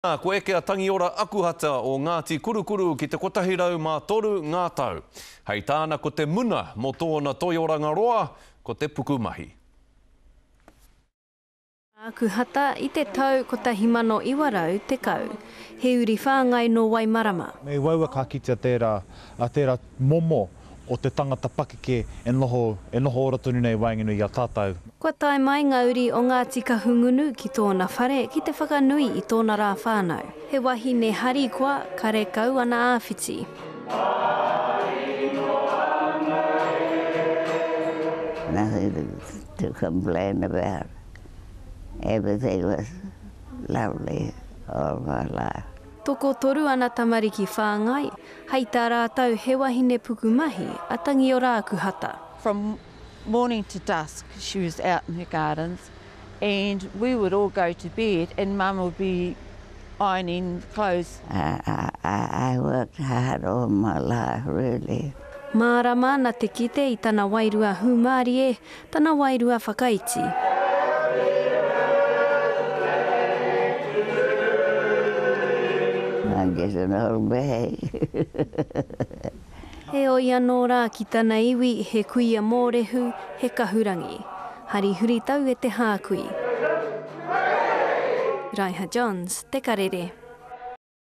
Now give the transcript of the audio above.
Kua eke a Tangiora Akuhata o Ngāti Kurukuru ki te 103 ngā tau. Hei tāna ko te muna mō tōna toioranga roa, ko te pukumahi. Akuhata i te tau 1910. He uri whāngai nō Waimarama. Me uaua ka kitea tērā, tērā momo o te tangata pakeke e noho, e noho ora tonu nei i waenganui i a tātou. Kua tae mai ngā uri o Ngāti Kahungunu ki tōna whare ki te whakanui i tōna rā whānau. He wahine harikoa, karekau ana āwhiti. Nothing to complain about. Everything was lovely all my life. Tokotoru ana tamariki whāngai, Hei tā rātou he wahine pukumahi a Tangiora Akuhata. From morning to dusk she was out in her gardens and we would all go to bed and mum would be ironing clothes. I, I, I worked hard all my life really. Mārama ana te kite i tana wairua hūmārie, tana wairua whakaiti. I'm just an old bag. Heoi anō rā ki tana iwi he kuia mōrehu, he kahurangi. Hari huritau e te hākui. Raiha Johns, Te Karere.